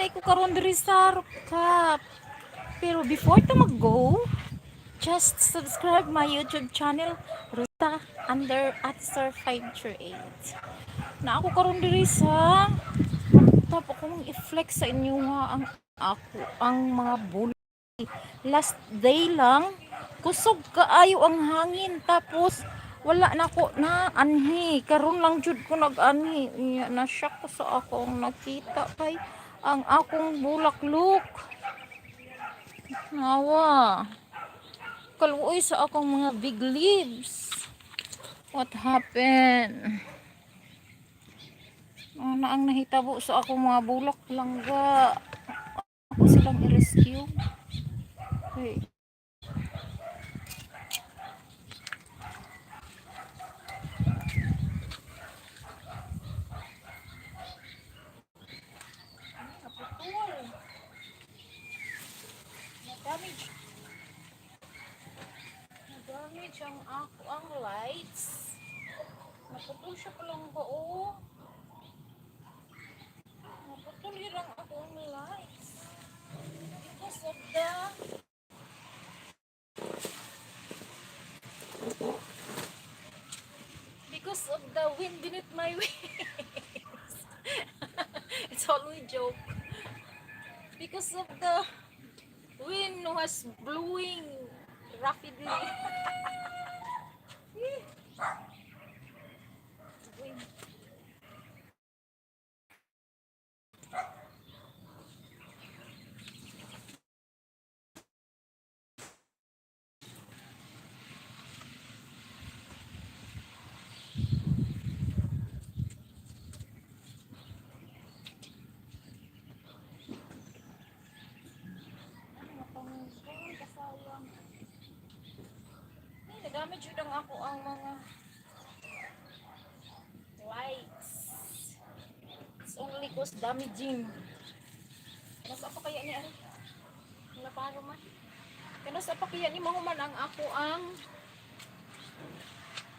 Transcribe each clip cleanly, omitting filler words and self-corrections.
Naa ko karon diri sa rooftop. Pero before ta mag-go, just subscribe my YouTube channel, Ruta under Atsar 538. Naa ko karon diri sa rooftop, akong i-flex sa inyo ha ang ako ang mga bulak. Last day lang, kusog kaayo ang hangin, tapos wala na ko na anhi. Karon lang jud ko nag-anhi. Iya, na shock ko sa akong nakita kay ang akong bulak, look. Nawa. Kaluoy sa akong mga big leaves. What happened? Ano ang nahitabo sa akong mga bulak, langga? Ako silang i-rescue. Okay. Naputol. Na-damage. Na-damage ang ako ang lights. Naputol siya, palangga, oh. Naputol yun ang akong lights. Because of the because of the wind beneath my wings. It's only joke. Because of the wind was blowing rapidly. Wind. Natanggal, kasayang. Ay, na-damage yun ang ako ang mga lights. It's only cause damaging. Nasa pa kaya ni ari? Wala pa man. Kanus pa kaya ni mahuman ang ako ang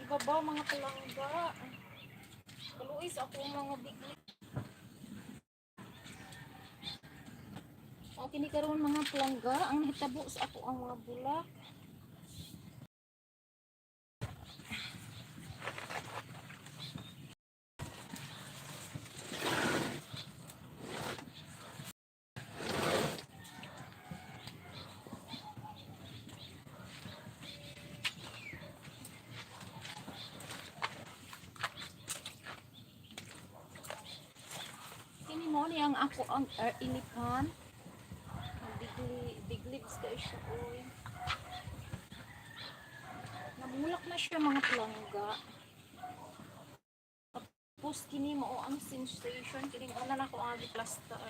ibabaw, mga palangga? Kaluoy sa ako mga bigli. O kini karon, mga palangga, ang nahitabo sa ako ang mga bulak. Kini mo ni ang ako ang elephant. Big, big leaves kayo siya, oy. Namulak na siya, mga palangga. Tapos kini mao ang sensation kini una na ko ang plaster.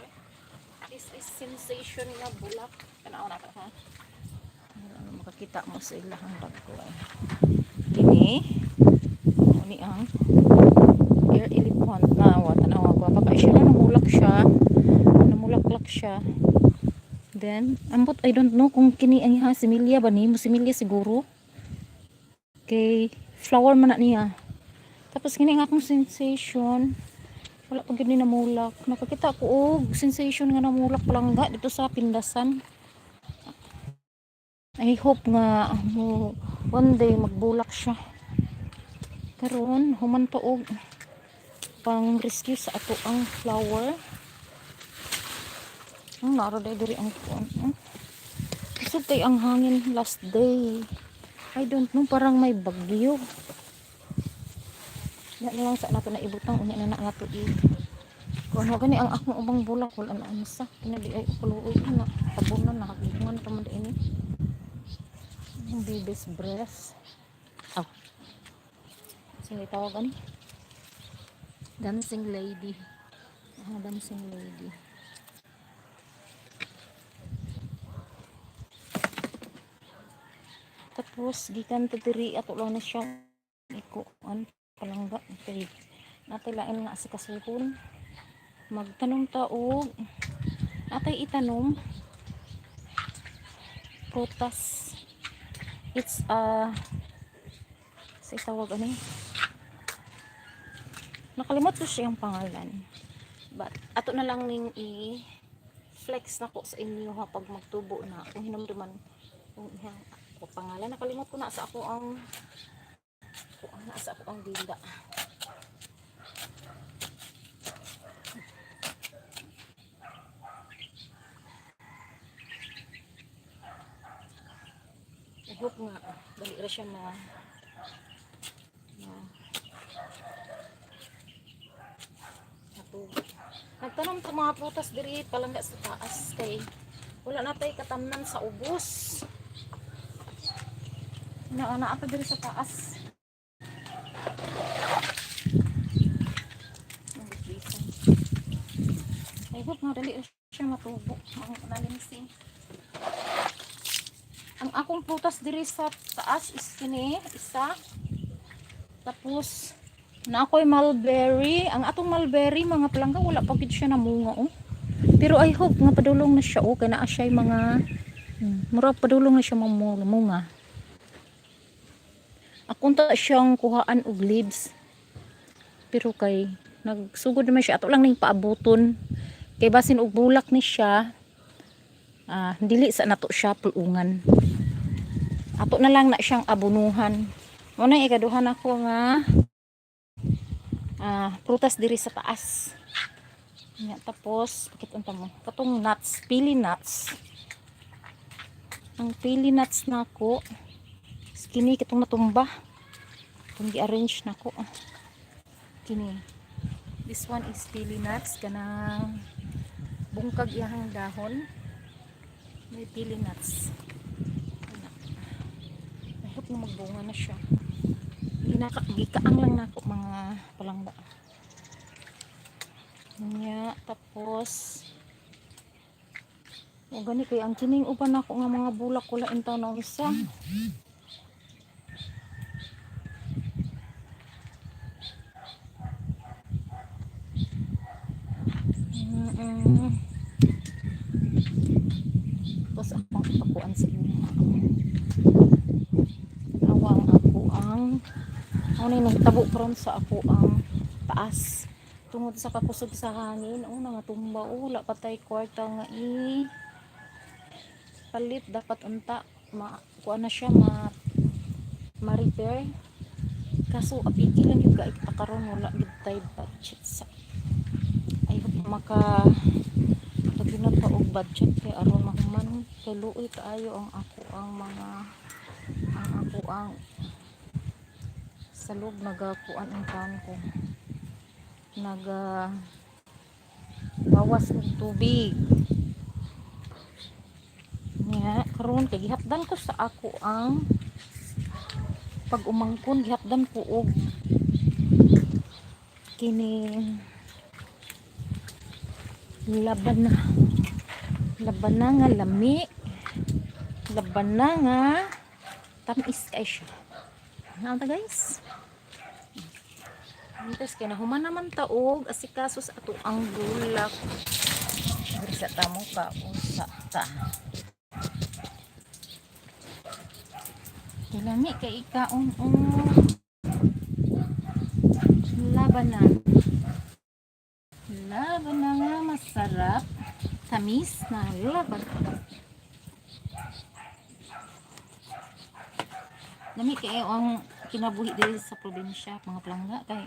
This is sensation nga bulak. Tanaw na ka ha. Ano, makakita mo sa ilahang dagko ay. Kini mo ni ang air elephant na wa, tanaw, gwapa pa siya, namulak siya. Namulaklak siya. Then, ambot, I don't know kung kini ay ha, similya ba ni? Similya siguro. Kay flower man na niya. Tapos kini nga akong sensation, wala pa gyud ni namulak. Nakakita ko og sensation nga namulak, palangga, dito sa Pindasan. I hope nga mo one day magbulak siya. Karon human pa og pang rescue sa ato ang flower. Ang naro day diri ang kuan. Kusog kay ang hangin last day. I don't know, parang may bagyo. Na na lang sa nato na ibutang unya na na nato i. Kung ano gani ang akong ubang bulak, wala na ano sa kinadi ay kaluoy na tabunan na hagungan pa man ini. Ang baby's breath. Oh. Sino tawag ani? Dancing lady. Ah, dancing lady. Tapos gikan ta diri, ato lang na siya ikuan, palangga, kay natay lain nga si kasuhon. Magtanom ta og natay itanom prutas. It's a sa tawag ani, nakalimot ko siyang pangalan, but ato na lang ning i I-flex nako sa inyo ha pag magtubo na. Kung hinumduman kung iyang ako pangalan, nakalimot ko na sa ako ang kuan, na sa ako ang dila. I hope nga dali ra siya ma natubo. Nagtanom ta mga prutas diri, palangga, sa taas kay wala na tay katamnan sa ubos. Na naa pa diri sa taas. Ang bitbitan. I hope nga dali ra siya matubo mga nalimsi. Ang akong prutas diri sa taas is kini, isa. Tapos na ako'y mulberry. Ang atong mulberry, mga palangga, wala pa gid siya namunga oh. Pero I hope nga padulong na siya oh, kay naa siya mga mura padulong na siya mga munga. Akong ta siyang kuhaan og leaves. Pero kay nagsugod naman siya, ato lang ning paabuton. Kay basin og bulak ni siya, dili sa nato siya pulungan. Ato na lang na siyang abunuhan. Mao na ikaduha nako nga prutas diri sa taas. Nya, tapos pakit unta mo katong nuts, pili nuts. Ang pili nuts nako kini, katong natumba. Itong gi-arrange nako. Kini. This one is pili nuts, kanang bungkag iyahang dahon. May pili nuts. Ana. I hope na magbunga na siya. Gikaang lang nako, mga palangga. Nya, tapos o gani kay ang kining uban nako nga mga bulak, wala intaw na unsa. Tapos akong ipakuan sa inyo. Awa ang ako ang ano na nagtabo karon sa ako ang taas. Tungod sa kakusog sa hangin, oh, nga tumba, oh, wala pa tay kwarta nga i palit. Dapat unta ma kuan na siya, ma ma-repair. Kaso apiki lang yung kay karon, wala gid tay budget sa. I hope maka na pa og budget kay aron mahuman, kay luoy kaayo ang ako ang mga ang ako ang salog, nagakuan ang taon ko, naga bawas og tubig. Nya karon kay gihapdan ko sa ako ang pag umangkon, gihapdan ko og kining laban na, laban na nga lami, laban na nga tamis kay siya. Ano ta, guys? Antes kay nahuman naman ta og asikaso sa ato ang bulak. Diri sa tamo ka usa ta. Kay lami kay ikaon oh. Laban na. Laban na nga masarap. Tamis na laban. Lami kayo ang kinabuhi diri sa probinsya, mga palangga, kay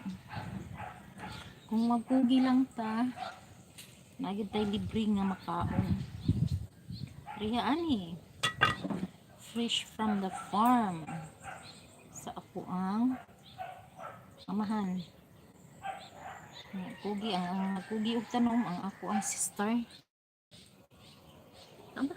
kung magkugi lang ta, naa gyud tay libre nga makaon. Riha ani. Fresh from the farm. Sa ako ang amahan. Kugi ang kugi og tanom ang ako ang sister. Tama.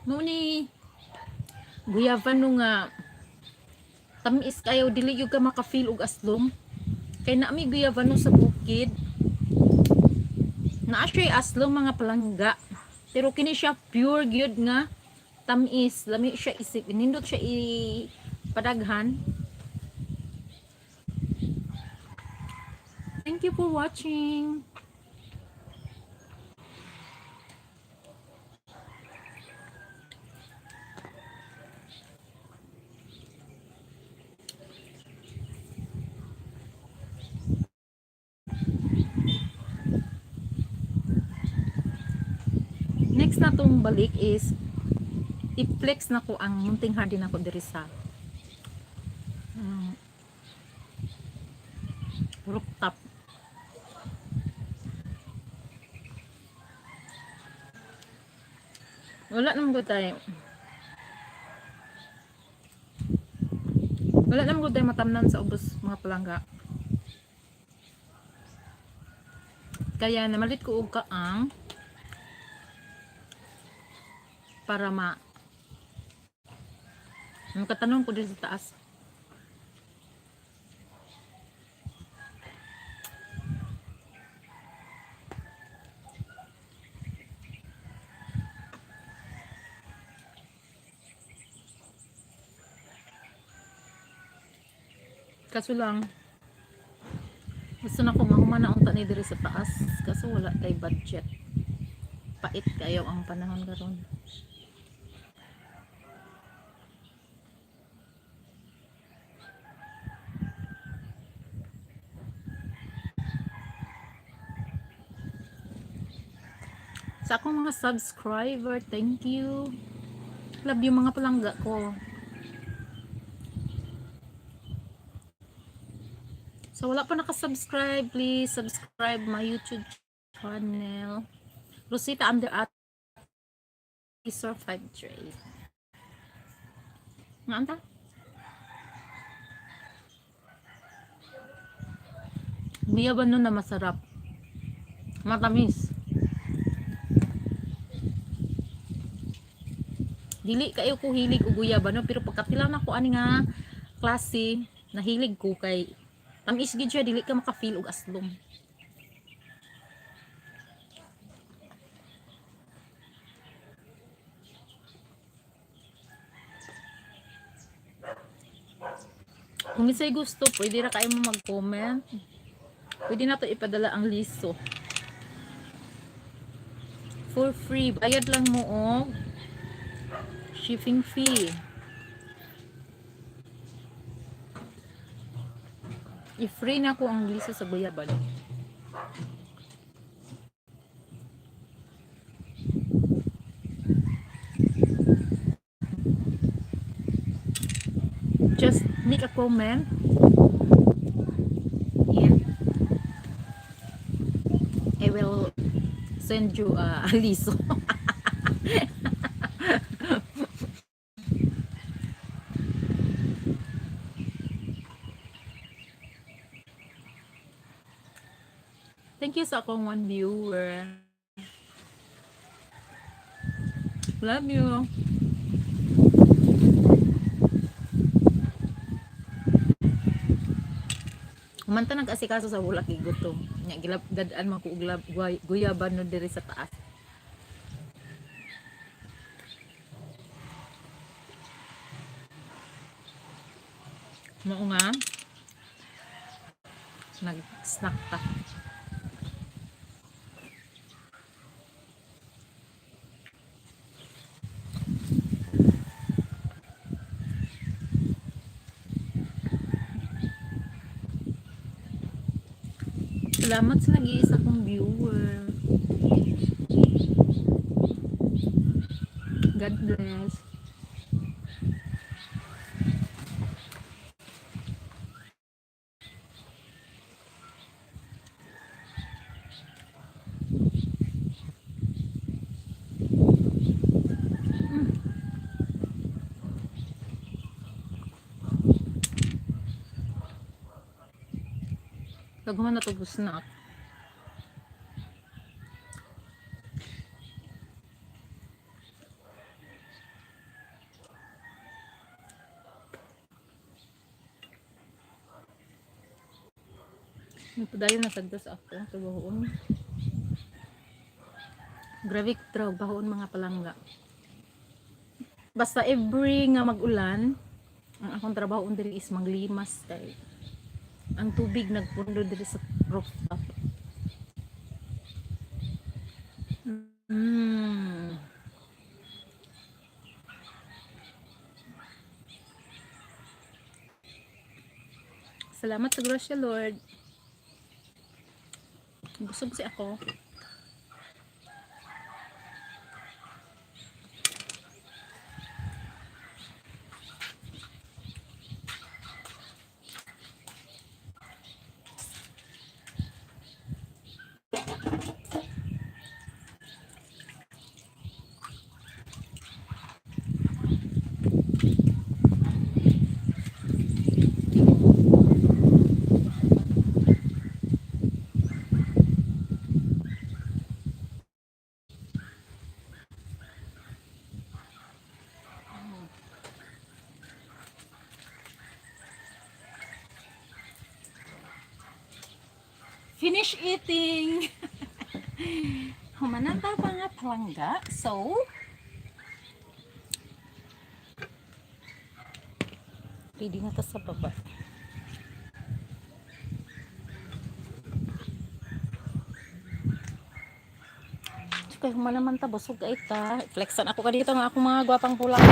Mao ni guyabano nga tamis kayo, dili gyud ka maka-feel og aslom. Kay naa mi guyabano sa bukid. Naa siya aslom, mga palangga. Pero kini siya pure gyud nga tamis, lami siya isip, nindot siya i padaghan. Thank you for watching. Next na tong balik is i-flex na ko ang munting hardin ako diri sa rooftop. Wala naman ko tayo. Wala naman ko tayo matamnan sa ubos, mga palangga. Kaya namalit ko og kaang para ma makatanong ko dito sa taas. Kaso lang, gusto na ko mahuman na unta ni diri sa taas kaso wala tay budget. Pait kayo ang panahon karon. Sa akong mga subscriber, thank you. Love you, mga palangga ko. So wala pa nakasubscribe, please subscribe my YouTube channel. Rosita under at 5 Trade. Nga anta? Guyaban nun na masarap. Matamis. Dili kayo ko hilig og guyabano, pero pagkatilaw na ko ani nga klase, nahilig ko kay tamis gid siya, dili ka maka-feel og aslom. Kung isa'y gusto, pwede ra kayo mo mag-comment. Pwede na to ipadala ang liso. For free. Bayad lang mo og shipping fee. I-free na ko ang liso sa guyabano. Just make a comment and I will send you a liso. Thank you sa akong one viewer. Love you. Humanta nag-asikaso sa bulak gutom. Nya gilab dadaan man ko og guyaban no diri sa taas. Mao nga nag-snack ta. Salamat sa nag-iisa kong viewer. God bless. Daghan na to snack. Nagpadayon na sagdo sa ako trabahoon. Grabe trabahoon, mga palangga. Basta every nga mag-ulan, ang akong trabaho diri is maglimas kay ang tubig nagpundo diri sa rooftop. Salamat sa grasya, Lord. Busog si ako. Finish eating. Human na ta, mga palangga. So, ready na ta sa baba. So, kay human naman ta, busog ay ta. Flexan ako ka dito nga akong mga gwapang bulak.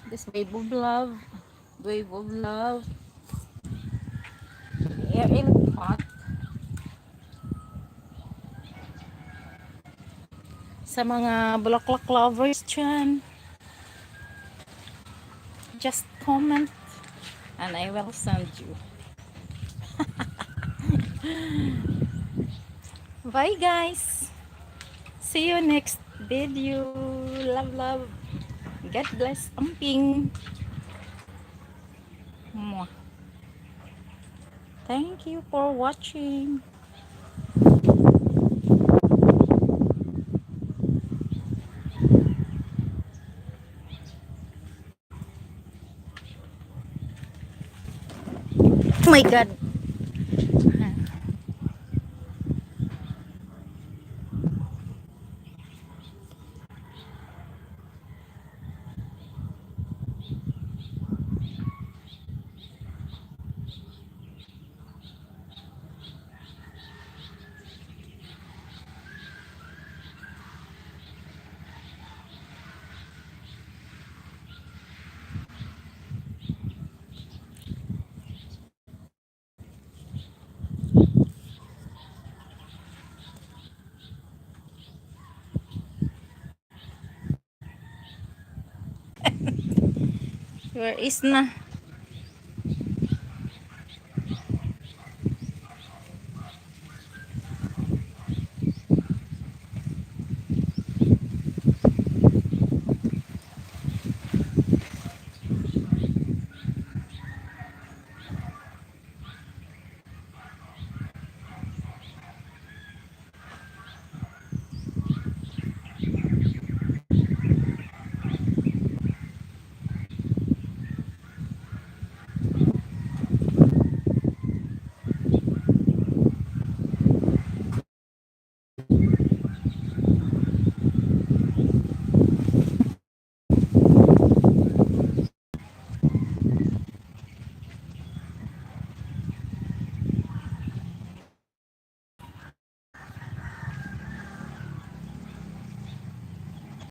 This wave of love. Wave of love. Air in pot. Sa mga bulaklak lovers dyan, just comment and I will send you. Bye, guys. See you next video. Love, love. God bless. Amping. Mwah. Thank you for watching. Oh my God. Where is na?